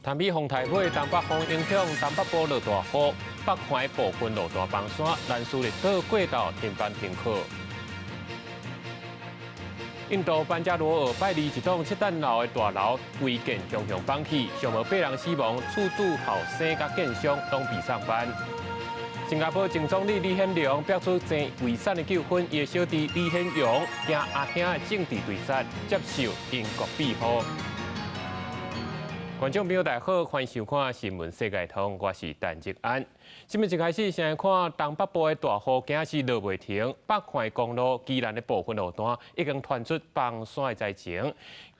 潭美風台尾東北風影響，東北部落大雨，北環部分路段崩山，蘭嶼綠島過晝停班停課。印度班加羅爾拜二一棟七層樓的大樓違建雄雄崩去，上無八人死亡，厝主後生佮建商攏被送辦。新加坡前總理李顯龍爆出爭遺產的糾紛，伊的小弟李顯榮驚阿兄的政治對殺，接受英國庇護。觀眾朋友大家好，歡迎收看《新聞世界通》，我是陳志安。新聞一開始，先來看東北部的大雨，今仔是落袂停，北環公路宜蘭的部分路段已經傳出崩山的災情。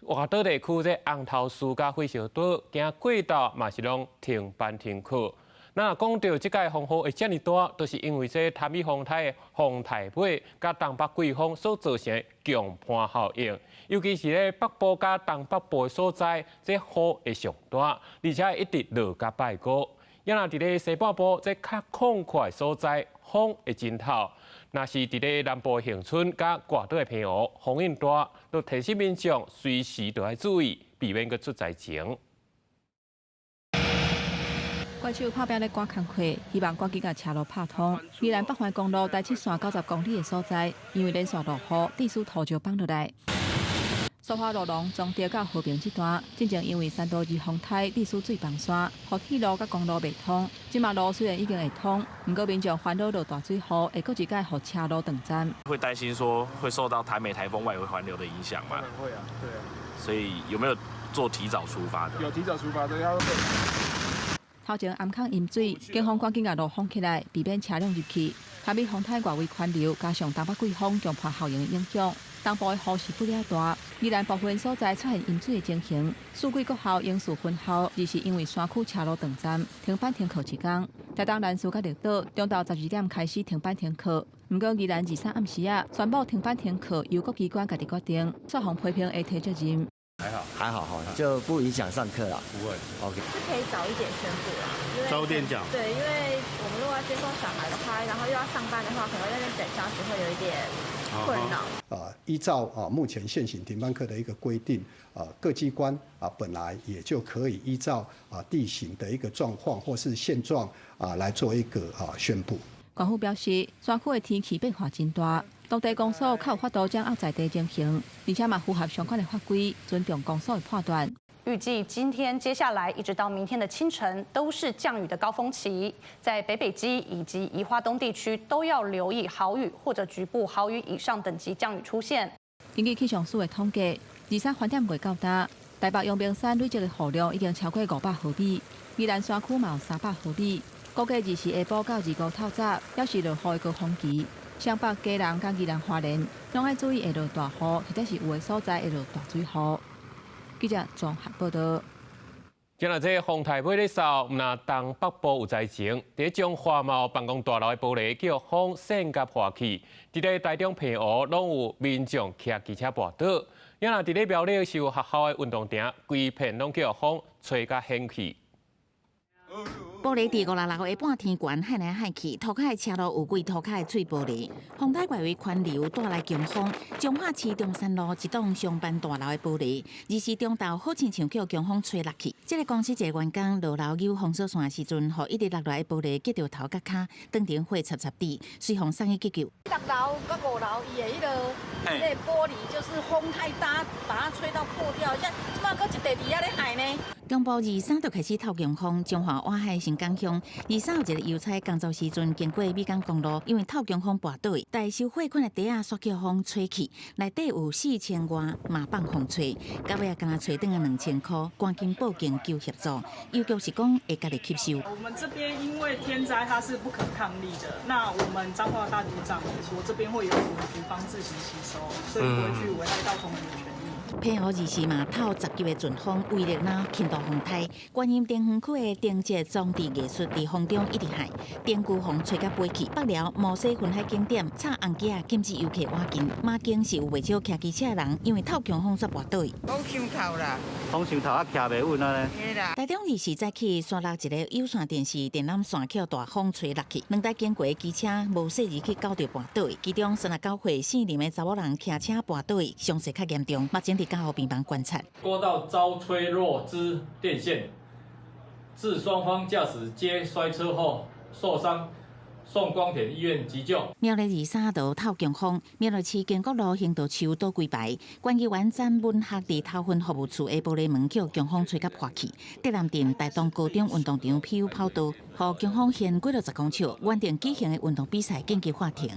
外島地區這紅頭嶼佮火燒島，今過晝嘛是攏停班停課。那講到這擺風雨會遮爾大，就是因為這潭美風台的風台尾佮東北季風所造成的強伴效應，尤其是咧北部佮東北部的所在，這雨會上大，而且一直落到拜五。也若佇咧西半部這較曠闊的所在，風會真透。若是佇咧南部恆春佮外島的澎湖，風湧大，都提醒民眾隨時都愛注意，避免閣出災情。歌手拍拚咧趕工課，希望趕緊共車路拍通。宜蘭北環公路台七線90公里的所在，因為連續落雨，地勢土石崩落來。蘇花羅龍彰德到和平這段，進前因為山道二風颱，地勢水崩山，予鐵路佮公路袂通。這馬路雖然已經會通，毋過民眾煩惱落大水雨，會閣一擺予車路斷站。會擔心說會受到台美颱風外圍環流的影響嗎？會啊，對啊。所以有沒有做提早出發的？有提早出發的要。頭前頷孔淹水，警方趕緊共路封起來，避免車輛入去。潭美風颱外圍環流，加上東北季風強伴效應的影響，東部的雨勢不了大，宜蘭部分所在出現淹水的情形。四季國校英樹分校，二是因為山區車路斷站，停班停課一工。台東蘭嶼佮綠島，中晝12點開始停班停課。毋過宜蘭二三暗時仔宣布停班停課，由各機關家己決定，煞予批評會提責任。還好，還好哈，就不影響上課了。不會，OK。是可以早一點宣布啦，早點講。對，因為我們如果要接送小孩的話，然後又要上班的話，可能在那邊等消息會有一點困擾。依照目前現行停班課的一個規定，各機關本來也就可以依照地形的一個狀況或是現狀來做一個宣布。官府表示，山區的天氣變化真大。當地公所較有法度掌握在地情形，而且嘛符合相關的法規，尊重公所的判斷。預計今天接下來一直到明天的清晨都是降雨的高峰期，在北北基以及宜花東地區都要留意豪雨或者局部豪雨以上等級降雨出現。根據氣象署的統計，二三環點月到今，台北陽明山累積的雨量已經超過500毫米，宜蘭山區嘛有300毫米。估計二四下晡到二五透早，猶是落雨的高峰期。雙北、基隆佮宜蘭花蓮，攏愛注意會落大雨，或者是有的所在會落大水雨。記者綜合報道。今仔這風台尾咧掃，毋但東北部有災情，佇彰化嘛有辦公大樓的玻璃予風扇共破去，佇咧台中澎湖攏有民眾騎機車跋倒，也若佇咧苗栗是有學校的運動場，規片攏予風吹甲掀去。玻璃佇五六樓的半天懸掀來掀去，塗跤的車路有規塗跤的碎玻璃。風台外圍環流帶來強風，彰化市中山路一棟商辦大樓的玻璃，二四中晝好親像予強風吹落去。這個公司一個員工落樓扭封鎖線的時陣，予一直落來的玻璃擊著頭佮跤，當場血插插滴，隨予送去急救。六樓佮五樓，伊的彼個玻璃就是風太大，把它吹到破掉，像這擺閣一塊佇遐咧害呢。中部二三就開始透強風，彰化外海新港鄉二三有一個郵差工作時陣經過美港公路，因為透強風跋倒，代收貨款的袋仔煞予風吹去，內底有4000外嘛放風吹，到尾仔敢若揣轉來2000箍，趕緊報警求協助，郵局是講會家己吸收。我們這邊因為天災它是不可抗力的，那我們彰化大局長說這邊會由我們局方自行吸收，所以不會去危害到同仁的權益。澎湖二四嘛透10級的陣風，威力若輕度風颱。觀音燈園區的燈節裝置藝術佇風中一直害，燈具予吹甲飛去。北寮摩西分海景點插紅旗仔禁止遊客倚近。馬經是有袂少騎機車的人，因為透強風煞跋倒。風傷透啦，風傷透啊，徛袂穩啊咧。台中二四早起山落一個有線電視電纜線予大風吹落去，兩台經過的機車無細意去攪著跋倒。其中39歲姓林的查某人騎車跋倒，傷勢較嚴重，目前佇加護病房觀察。刮到遭吹落之電線，致雙方駕駛皆摔車後受傷，送光點醫院急救。苗栗二三道透強風，苗栗市建國路行道樹倒規排，管議員詹文學佇頭份服務處的玻璃門予強風吹甲破去。竹南鎮大東高中運動場飄跑道，予強風掀幾落10公尺，原定舉行的運動比賽緊急喊停。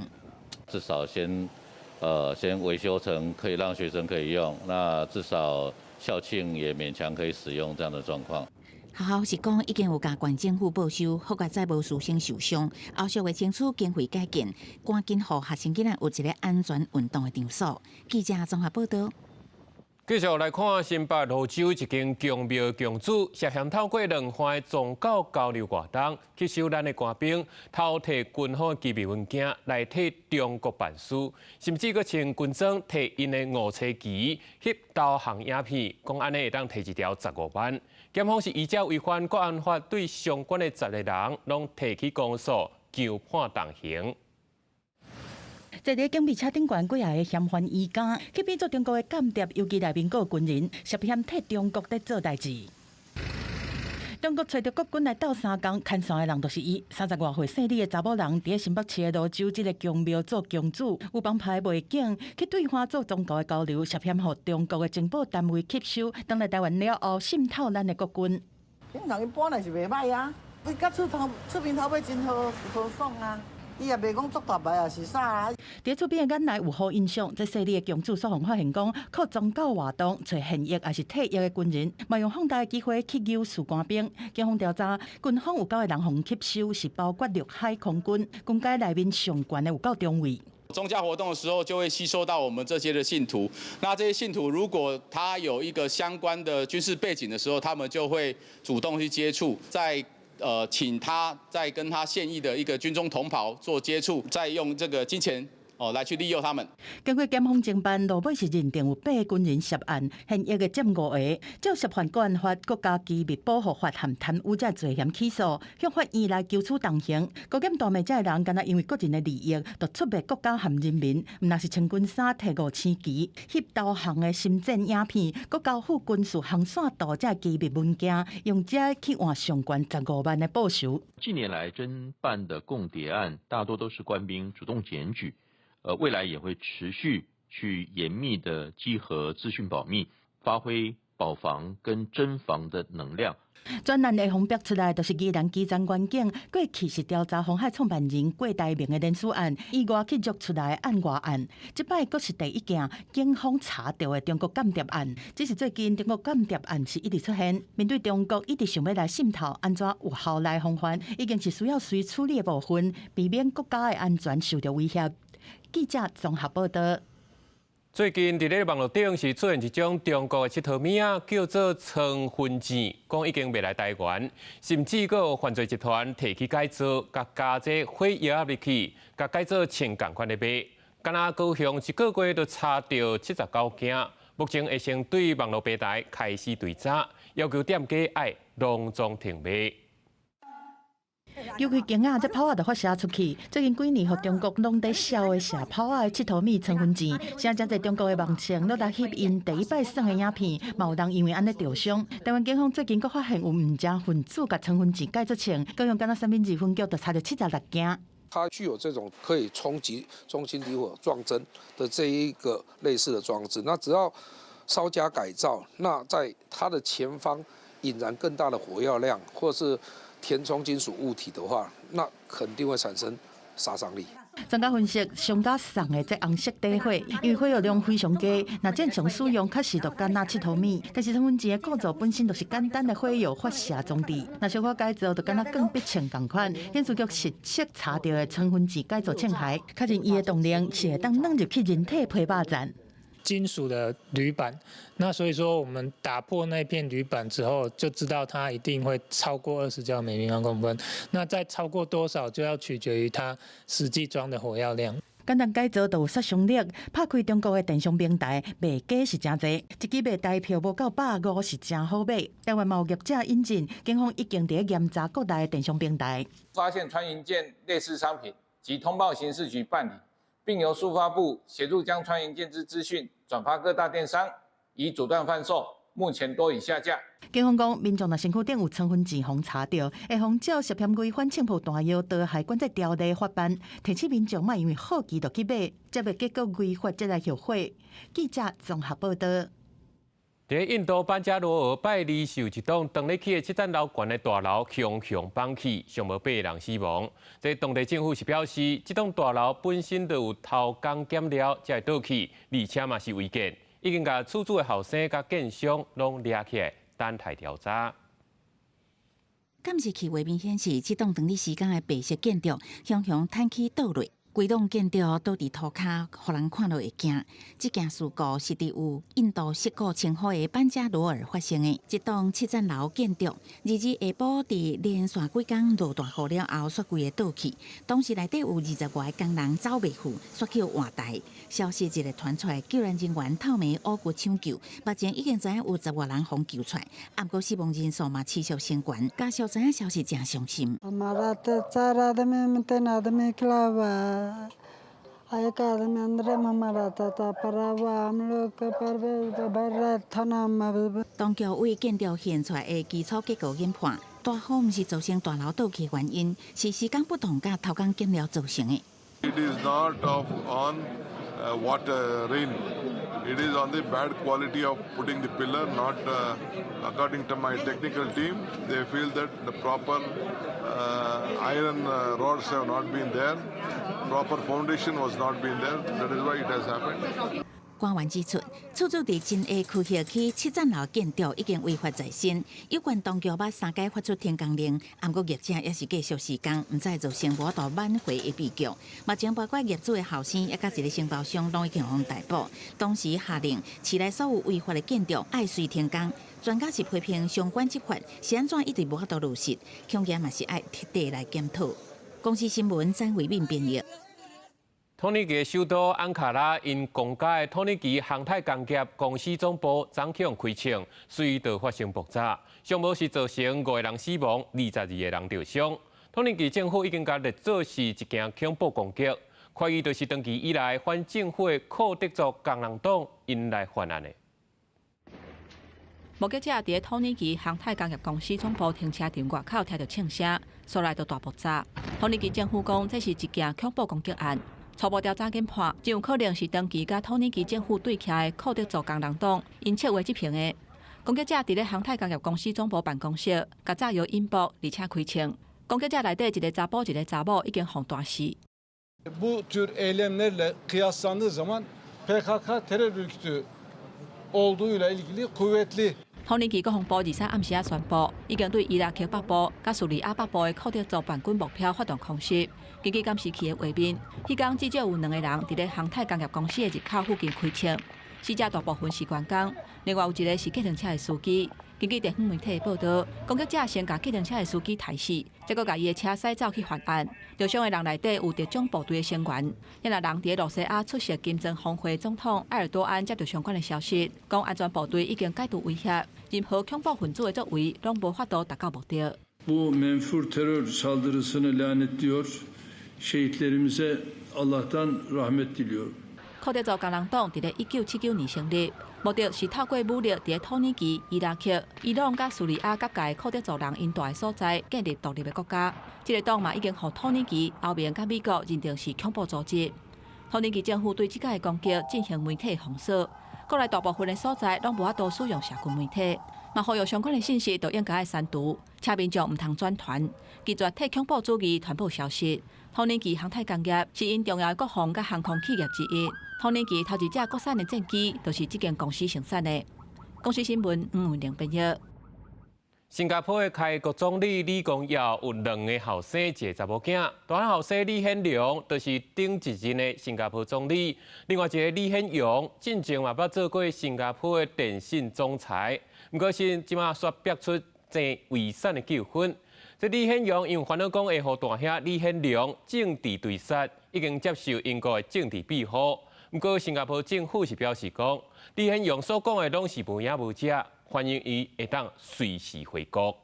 至少先維修成可以讓學生可以用，那至少校慶也勉強可以使用這樣的狀況。學校是講已經有共縣政府報修，好佳哉無師生受傷，後續會爭取經費改進，趕緊予學生囡仔有一个安全運動的場所。記者綜合報道。繼續來看新北蘆洲一間宮廟宮主涉嫌透過兩番宗教交流活動，吸收咱的官兵，偷提軍方機密文件來替中國辦事，甚至閣穿軍裝提𪜶的五星旗翕導航影片，講按呢會當提一條15萬。檢方是依照違反國安法，對相關的10個人攏提起公訴，求判重刑。坐佇警備車頂懸幾仔个嫌犯移監，去變做中國的間諜，尤其內面閣有軍人涉嫌替中國佇做代誌。中國揣著國軍來鬥相共，牽線的人就是伊。30外歲姓李的查某人，佇新北市的蘆洲這个宮廟做宮主，有幫派背景，去對岸做宗教的交流，涉嫌予中國的情報單位吸收，轉來台灣了後滲透咱的國軍。平常伊本來是袂䆀啊，伊佮厝頭厝邊頭尾真豪豪爽啊。伊也袂講足大牌，也是啥啊。佇厝邊的眼內有好印象，這姓李的宮主煞予發現講，靠宗教活動揣現役抑是退役的軍人，嘛用放大的機會去誘士官兵。警方調查，軍方有九个人予吸收，是包括陸海空軍，軍階內面上懸的有到中尉。宗教活動的時候，就會吸收到我們這些的信徒。那這些信徒如果他有一個相關的軍事背景的時候，他們就會主動去接觸，在請他再跟他現役的一個軍中同袍做接觸，再用這個金錢哦來去利誘他們。經過檢方偵辦，落尾是認定有八个軍人涉案，現役的佔五個，照涉犯國安法、國家機密保護法和貪污這罪嫌起訴，向法院來求處重刑。高檢大罵這个人，敢若因為個人的利益，就出賣國家和人民，毋但是穿軍衫提五星旗、翕導航的心戰影片，閣交付軍事航線圖這機密文件，用這去換上懸15萬的報酬。近年來偵辦的共諜案，大多都是官兵主動檢舉。未來也會持續去嚴密的稽核資訊保密，發揮保防跟偵防的能量。專案會予爆出來，就是宜蘭基層員警過去是調查鴻海創辦人郭台銘的人事案，意外去約出來案外案。這擺閣是第一件警方查著的中國間諜案。只是最近中國間諜案是一直出現，面對中國一直想欲來滲透，按怎有效來防範，已經是需要隨處理的部分，避免國家的安全受著威脅。記者綜合報道。最近佇咧網路頂是出現一種中國的𨑨迌物仔，叫做倉雲箭，講已經袂來台灣，甚至閣有犯罪集團提去改造，共加這火藥入去，共改做穿仝款咧賣。敢若高雄一個月就查著79件，目前會先對網路平台開始追查，要求店家愛隆重停賣。尤其鏡仔，這炮仔就發射出去。最近幾年，予中國攏佇痟的射炮仔的𨑨迌物倉雲箭，現在真濟中國的網站攏來翕𪜶第一擺耍的影片，嘛有人因為按呢著傷。台灣警方最近閣發現有毋正分子共倉雲箭改做槍，高雄敢若三民二分局就查著76件。它具有這種可以衝擊中心點火撞針的這一個類似的裝置，那只要稍加改造，那在它的前方引燃更大的火藥量，或是填充金屬物體的話，那肯定會產生殺傷力。專家分析，商家送的這紅色底火，因為火藥量非常低，若正常使用確實就敢若𨑨迌物。但是倉雲箭的構造本身就是簡單的火藥發射裝置，若小可改造，就敢若鋼筆槍仝款。刑事局實測查著的倉雲箭改造槍械，確認伊的動能是會當軟入去人體皮肉層。金屬的鋁板，那所以說我們打破那片鋁板之後，就知道它一定會超過20焦每平方公分。那再超過多少，就要取決於它實際裝的火藥量。簡單改造就有殺傷力，拍開中國的電商平台賣假是誠濟，一支賣台票無夠150是誠好買。台灣嘛有業者引進，警方已經佇嚴查國內的電商平台。發現穿雲箭類似商品，即通報刑事局辦理。並由數發部協助將穿雲箭之資訊轉發各大電商，以阻斷販售。目前都已下架。警方講，民眾若身軀頂有腸粉錢予查著，會予照涉嫌違反槍砲彈藥毒害管制條例法辦。提醒民眾莫因為好奇就去買，才袂結果違法才來後悔。記者綜合報道。佇印度班加羅爾拜二受一棟當咧起的七層樓懸的大樓雄雄崩去，上無八个人死亡。這當地政府是表示，這棟大樓本身就有偷工減料才會倒去，而且嘛是違建，已經共厝主的後生佮建商攏掠起來等待調查。監視器畫面顯示，這棟長咧施工的白色建築，雄雄坍起倒落。規棟建築倒佇塗跤，予人看著會驚。這件事故是佇有印度矽谷稱呼的班加羅爾發生的。這棟七層樓建築，二日下晡佇連續幾工落大雨了後，煞規个倒去。當時內底有20外个工人走袂赴，煞去活埋。消息一个傳出來，救援人員透暝烏骨搶救，目前已經知影有10外人予救出來，毋過死亡人數嘛持續升懸。家屬知影消息誠傷心。 एक आदमी अंदर में मरा था पर हम लोग के पर थाना में 當局為建築現出來的基礎結構研判，大雨毋是造成大樓倒去原因，是施工不當佮偷工減料造成的。 It is not of on water rain. It is on the bad quality of putting the pillar. Not according to my technical team, they feel that the proper iron rods have not been there. Proper foundation was not been there. That is why it has happened. 官員指出，厝主佇真下區域起七層樓建築已經違法在先，有關當局捌三擺發出停工令，毋過業者猶是繼續施工，毋知造成無法度挽回的悲劇。目前包括業主的後生，抑佮一个承包商攏已經予逮捕。當時下令市內所有違法的建築愛隨停工。專家是批評相關執法是按怎一直無法度落實，恐驚嘛是愛徹底來檢討。公視新聞詹偉敏編譯。土耳其首都安卡拉𪜶公家的土耳其航太工業公司總部昨昏開槍，隨就發生爆炸，上無是造成五個人死亡，22個人著傷。土耳其政府已經共列做是一件恐怖攻擊，懷疑就是長期以來反政府的庫德族工人黨𪜶來犯案的。目擊者佇土耳其航太工業公司總部停車場外口聽著槍聲，紲來就大爆炸。土耳其政府講這是一件恐怖攻擊案。初步調查研判，真有可能是長期佮土耳其政府對徛的庫德族工人黨𪜶策劃執行的。攻擊者佇咧航太工業公司總部辦公室，共炸藥引爆，而且開槍。攻擊者內底一个查埔一个查某已經予彈死。 Bu tür eylemlerle kıyaslandığı zaman PKK terör örgütü olduğuyla ilgili kuvvetli 土耳其國防部23暗時仔宣布，已經對伊拉克北部佮敘利亞北部的庫德族叛軍目標發動空襲。根據監視器的畫面，彼工至少有兩個人佇咧航太工業公司的入口附近開槍，死者大部分是員工，另外有一個是計程車的司機。根據地方媒體的報導，攻擊者先共計程車的司機刣死，再閣共伊的車駛走去犯案。受傷的人內底有特種部隊的成員，也若人佇咧露西亞出席金磚峰會，總統埃爾多安接著相關的消息，講安全部隊已經解除威脅，任何恐怖分子的作為攏無法度達到目的。 Bu menfur terör saldırısını lanetliyor. Şehitlerimize Allah'tan rahmet diliyorum. 庫德族工人黨佇咧1979年成立，目的是透過武力佇咧土耳其、伊拉克、伊朗佮敘利亞結界庫德族人𪜶蹛的所在建立獨立的國家。這個黨嘛已經予土耳其、歐盟佮美國認定是恐怖組織。土耳其政府對這擺的攻擊進行媒體封鎖，國內大部分的所在攏無法度使用社群媒體，嘛呼籲相關的信息都應該愛刪除，請民眾毋通轉傳，拒絕替恐怖主義傳播消息。土耳其航太工業是𪜶重要的國防佮航空企業之一。土耳其頭一隻國產的戰機，就是這間公司生產的。公視新聞吳文玲編譯。新加坡的開國總理李光耀有兩个後生，一个查某囝。大漢後生李顯龍就是頂一任的新加坡總理，另外一个李顯榮進前嘛捌做過新加坡的電信總裁，毋過是這馬煞爆出爭遺產的糾紛。這李顯榮因為煩惱講會予大兄李顯龍政治追殺，已經接受英國的政治庇護。毋過新加坡政府是表示講，李顯榮所講的攏是無影無跡，歡迎伊會當隨時回國。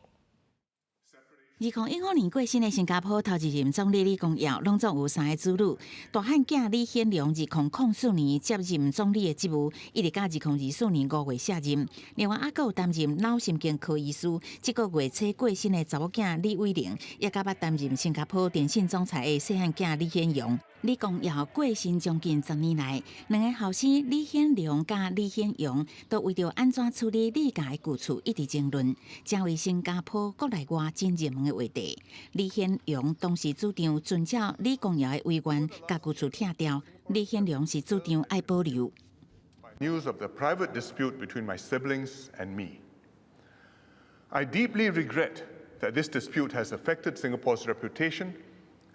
2015年過身的新加坡頭一任總理李光耀，攏總有三个子女。大漢囝李顯龍2004年接任總理的職務，一直到2024年5月卸任。另外，猶閣有擔任腦神經科醫師，這個月初過身的查某囝李偉玲，也佮捌擔任新加坡電信總裁的細漢囝李顯榮。李光耀過身將近10年來，兩个後生李顯龍佮李顯榮都為著按怎處理李家的舊厝一直爭論，成為新加坡國內外真熱門的話題。李顯榮當時主張遵照李光耀的遺願，共舊厝拆掉。李顯龍是主張愛保留。 News of the private dispute between my siblings and me. I deeply regret that this dispute has affected Singapore's reputation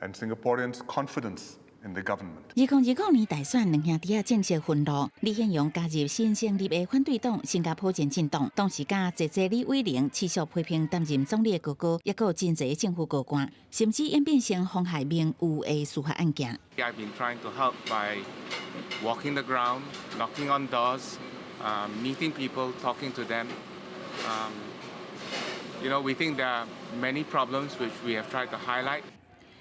and Singaporeans' confidence in the government. 2020年大選，兩兄弟仔正式分路，李顯榮加入新成立的反對黨新加坡前進黨，同時佮姐姐李偉玲持續批評擔任總理的哥哥，抑閣有真濟政府高官，甚至演變成妨害名譽的司法案件。 I've been trying to help by walking the ground, knocking on doors, meeting people, talking to them. We think there are many problems which we have tried to highlight.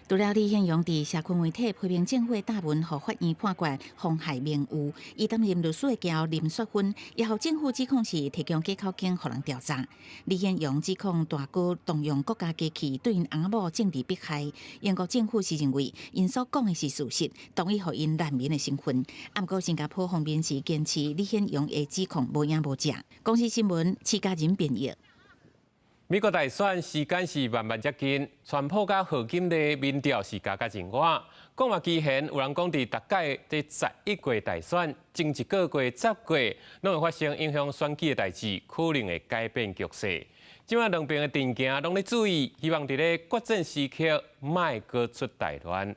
除了李顯榮佇社群媒體批評政府的貼文，予法院判決妨害名譽，伊擔任律師的交林雪芬，也予政府指控是提供假口供予人調查。李顯榮指控大哥動用國家機器對𪜶翁仔某政治迫害，英國政府是認為𪜶所講的是事實，同意予𪜶難民的身份。毋過新加坡方面是堅持李顯榮的指控無影無跡。公視新聞，徐家仁編譯。美國大選時間是慢慢接近，川普佮賀錦麗民調是加較真倚。講嘛期限，有人講佇逐屆這11月大選，前一個月、10月，攏會發生影響選舉的代誌，可能會改變局勢。這擺兩邊的陣營攏咧注意，希望佇咧決戰時刻，莫閣出大亂。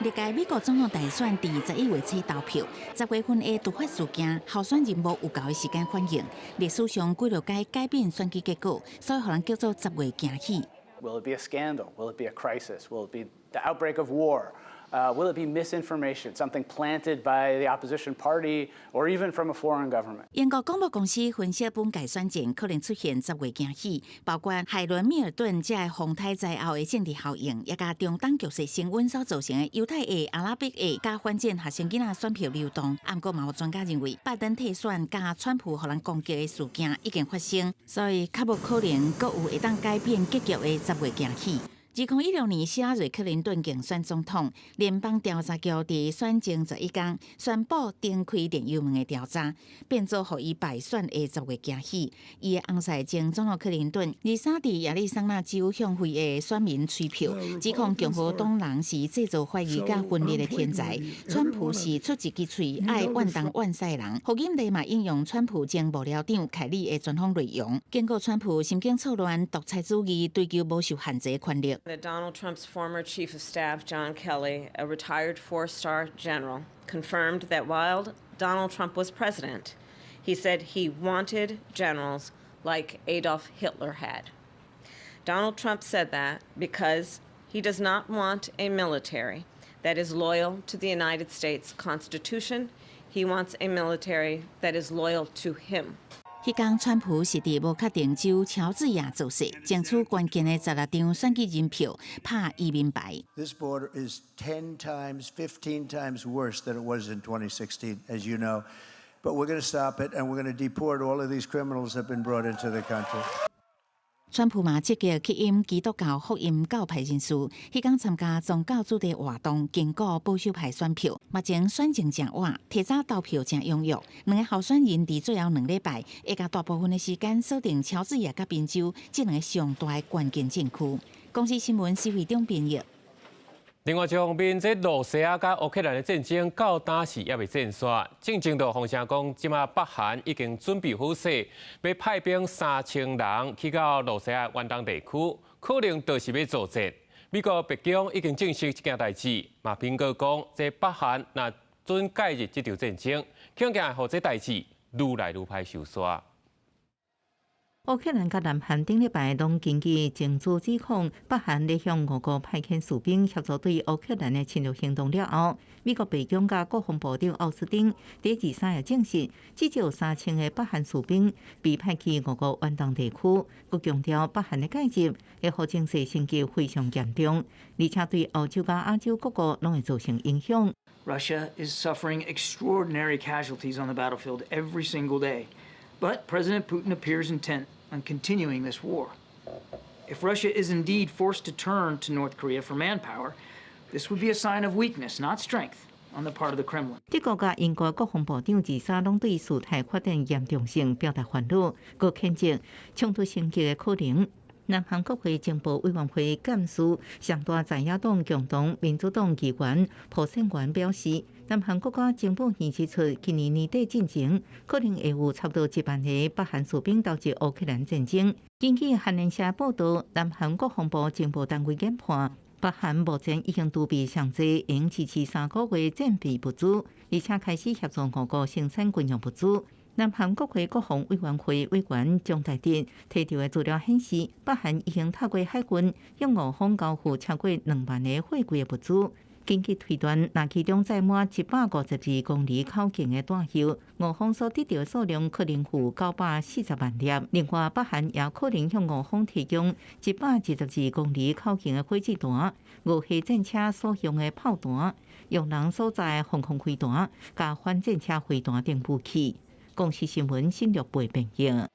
歷屆美國總統大選佇11月初投票，10月份的突發事件，候選人無有夠的時間反應，歷史上幾落擺改變選舉結果，所以予人叫做十月驚喜。 Will it be a scandal? Will it be a crisis? Will it be the outbreak of war? Will it be misinformation, something planted by the opposition party or even from a foreign government? 英國廣播公司分析本屆選戰可能出現十月驚喜，包括海倫密爾頓這个風颱災後的政治效應，也佮中東局勢升溫所造成的猶太裔、阿拉伯裔佮反戰學生囡仔選票流動。毋過嘛有專家認為，拜登退選佮川普予人攻擊的事件已經發生，所以較無可能閣有會當改變結局的十月驚喜。2016年，希拉蕊·克林頓競選總統，聯邦調查局佇選前11工宣布展開電郵門的調查，變做予伊敗選的十月驚喜。伊的翁婿前總統克林頓，23佇亞利桑那州向非裔選民催票，指控共和黨人是製造懷疑佮分裂的天才。川普是出一支喙愛怨東怨西的人。賀錦麗嘛引用川普前幕僚長凱利的專訪內容，警告川普神經錯亂、獨裁主義、追求無受限制的權力。 That Donald Trump's former chief of staff, John Kelly, a retired four star general, confirmed that while Donald Trump was president, he said he wanted generals like Adolf Hitler had. Donald Trump said that because he does not want a military that is loyal to the United States Constitution. He wants a military that is loyal to him. 彼工川普是佇無確定州喬治亞造勢，爭取關鍵的16張選舉人票，拍移民牌。 This border is 10 times, 15 times worse than it was in 2016, as you know. But we're going to stop it, and we're going to deport all of these criminals that have been brought into the country. 川普嘛積極吸引基督教福音教派人士，彼工參加宗教主題活動，堅固保守派選票。目前選情誠倚，提早投票誠踴躍。兩个候選人佇最後2禮拜，會共大部分的時間鎖定喬治亞佮賓州這兩个上大的關鍵戰區。公視新聞施惠中編譯。另外一方面，這羅西亞佮烏克蘭的戰爭到今是猶未戰煞，進前就風聲講，這馬北韓已經準備好勢，欲派兵3000人去到羅西亞遠東地區，可能就是欲助戰。美國白宮已經證實這件代誌，嘛警告講，這北韓若準介入這場戰爭，恐驚予這代誌愈來愈歹收煞。烏克蘭佮南韓頂禮拜攏根據情資指控，北韓咧向俄國派遣士兵協助對烏克蘭的侵略行動了後，美國白宮佮國防部長奧斯汀佇二三日證實，至少3000個北韓士兵被派去俄國遠東地區，閣強調北韓的介入會予情勢升級非常嚴重，而且對歐洲佮亞洲各國攏會造成影響。 Russia is suffering extraordinary casualties on the battlefield every single day, but President Putin appears intent on continuing this war. If Russia is indeed forced to turn to North Korea for manpower, this would be a sign of weakness, not strength, on the part of the Kremlin. 德國佮英國國防部長二三攏對事態發展嚴重性表達煩惱，閣譴責衝突升級的可能。南韓國會情報委員會幹事、上大在野黨共同民主黨議員朴勝元表示，南韓國家情報院指出，今年年底進前可能會有差不多1萬個北韓士兵投入烏克蘭戰爭。根據韓聯社報導，南韓國防部情報單位研判，北韓目前已經儲備上濟會用支持3個月戰備物資，而且開始協助俄國生產軍用物資。南韓國會國防委員會委員張大哲提著的資料顯示，北韓已經透過海運向俄方交付超過2萬個貨櫃的物資。根據推斷，若其中載滿152公里口徑的彈藥，俄方所得到的數量可能有940萬粒。另外，北韓也可能向俄方提供122公里口徑的火箭彈、俄系戰車所用的炮彈、用人所載防空飛彈、佮反戰車飛彈等武器。公視新聞新陸背編譯。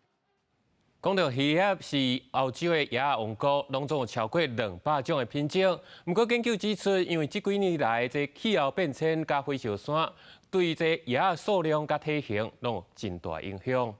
講到魚業是歐洲的魚仔王國，攏總有超過200種的品種。毋過研究指出，因為這幾年來這氣候變遷佮火燒山，對這魚仔數量佮體型攏有真大影響。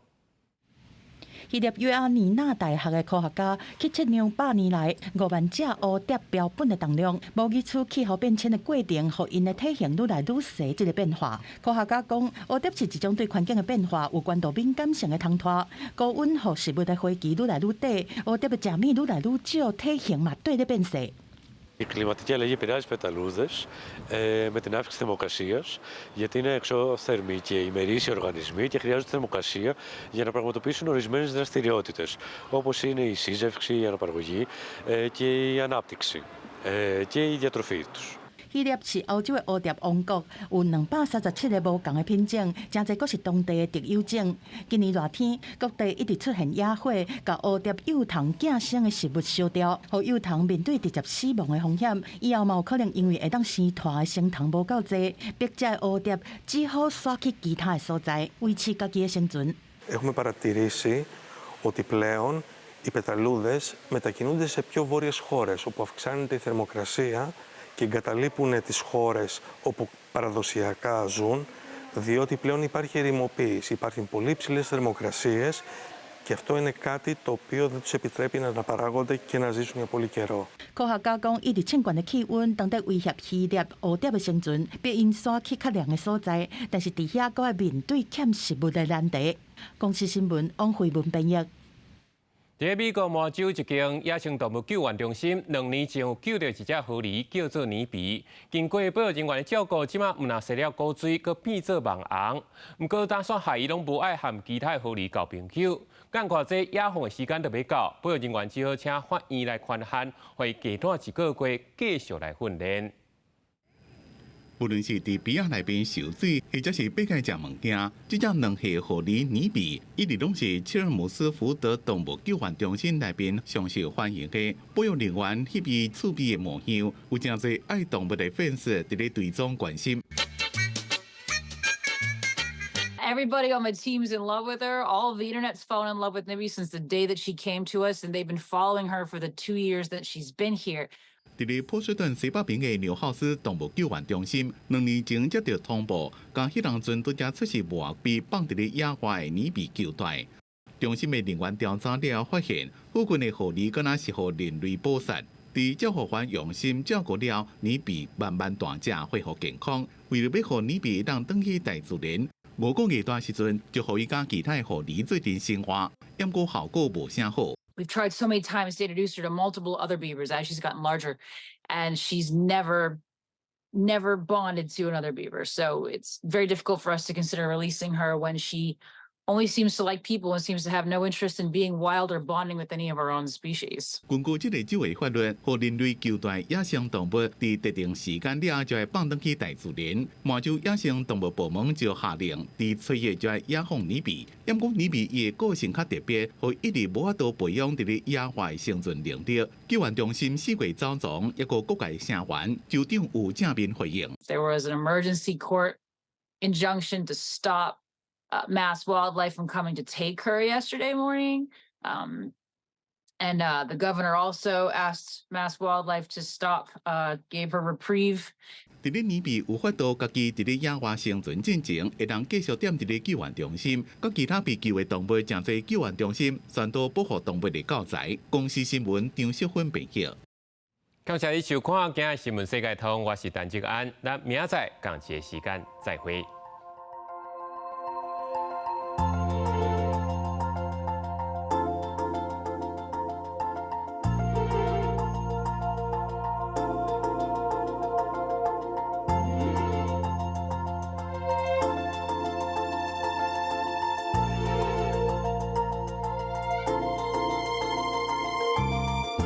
希臘約阿尼納大學的科學家去測量100年來5萬隻烏蝶標本的重量，模擬出氣候變遷的過程，予𪜶的體型愈來愈細這个變化。科學家講，烏蝶是一種對環境的變化有高度敏感性的蟲豸。高溫予食物的花期愈來愈短，烏蝶的食物愈來愈少，體型嘛綴咧變細。 Η κλιματική αλλαγή επηρεάζει πεταλούδες με την αύξηση θερμοκρασίας, γιατί είναι εξώθερμοι και ημερήσιοι οργανισμοί και χρειάζονται θερμοκρασία για να πραγματοποιήσουν ορισμένες δραστηριότητες, όπως είναι η σύζευξη, η αναπαραγωγή και η ανάπτυξη και η διατροφή τους. 希臘是歐洲的烏蝶王國，有237个無仝的品種，誠濟閣是當地的特有種。今年熱天，各地一直出現野火，共烏蝶幼蟲寄生的食物燒掉，予幼蟲面對直接死亡的風險。以後嘛有可能因為會當生湠的生蟲無夠濟，迫這烏蝶只好徙去其他的所在，維持家己的生存。 Έχουμε παρατηρήσει ότι πλέον οι πεταλούδες μετακινούνται σε πιο βόρειες χώρες, όπου αυξάνεται η θερμοκρασία και εγκαταλείπουν τις χώρες όπου παραδοσιακά ζουν, διότι πλέον υπάρχει ερημοποίηση, υπάρχουν πολύ υψηλές θερμοκρασίες και αυτό είναι κάτι το οποίο δεν τους επιτρέπει να αναπαράγονται και να ζήσουν για πολύ καιρό. 科學家講，一直升懸的氣溫，當咧威脅希臘烏蝶的生存，逼𪜶徙去較涼的所在，但是佇遐閣愛面對欠食物的難題。公視新聞王慧文編譯。佇美國麻州一間野生動物救援中心，2年前有救著一隻河狸，叫做尼比。經過保育人員的照顧，這馬毋但生了古錐，閣變做網紅。毋過，打算害伊攏無愛和其他河狸交朋友。眼看這野放的時間就欲到，保育人員只好請法院來寬限，予伊加蹛一個月，繼續來訓練。無論是佇埤仔內面泅水，或者是爬界食物件，這隻2歲河狸尼比一直攏是切爾姆斯福德動物救援中心內面上受歡迎的保育人員翕伊趣味的模樣，有誠濟愛動物的粉絲佇咧追蹤關心。 Everybody on my team's in love with her. All of the internet's fallen in love with Nibby since the day that she came to us, and they've been following her for the 2 years that she's been here. 佇咧波士頓西北邊的紐浩斯動物救援中心，2年前接著通報，講彼當陣拄才出世無偌被放佇咧野外的尼比救蹛。中心的人員調查了後發現，附近的河狸敢若是予人類捕殺。佇照護員用心照顧了，尼比慢慢大隻，恢復健康。為著欲予尼比會當轉去大自然，5個月大時陣就予伊佮其他河狸做陣生活，毋過效果無啥好。 We've tried so many times to introduce her to multiple other beavers as she's gotten larger, and she's never, never bonded to another beaver. So it's very difficult for us to consider releasing her when she Only seems to like people and seems to have no interest in being wild or bonding with any of our own species. 根據這個州的法律，予人類救帶野生動物佇特定時間了後就會放轉去大自然。麻州野生動物部門就下令，佇七月就愛野放尼比。毋過尼比伊的個性較特別，予伊一直無法度培養佇咧野外生存能力。救援中心四界走傱，抑閣各界聲援，州長有正面回應。 There was an emergency court injunction to stop Mass Wildlife from coming to take her yesterday morning. And the governor also asked Mass Wildlife to stop, gave her reprieve. 佇咧尼比有法度家己佇咧野外生存進前，會當繼續踮佇咧救援中心，佮其他被救的動物誠濟救援中心，宣導保護動物的教材。公視新聞張淑芬編譯。感謝你收看今日新聞世界通，我是陳志安，咱明仔載仝一个時間再會。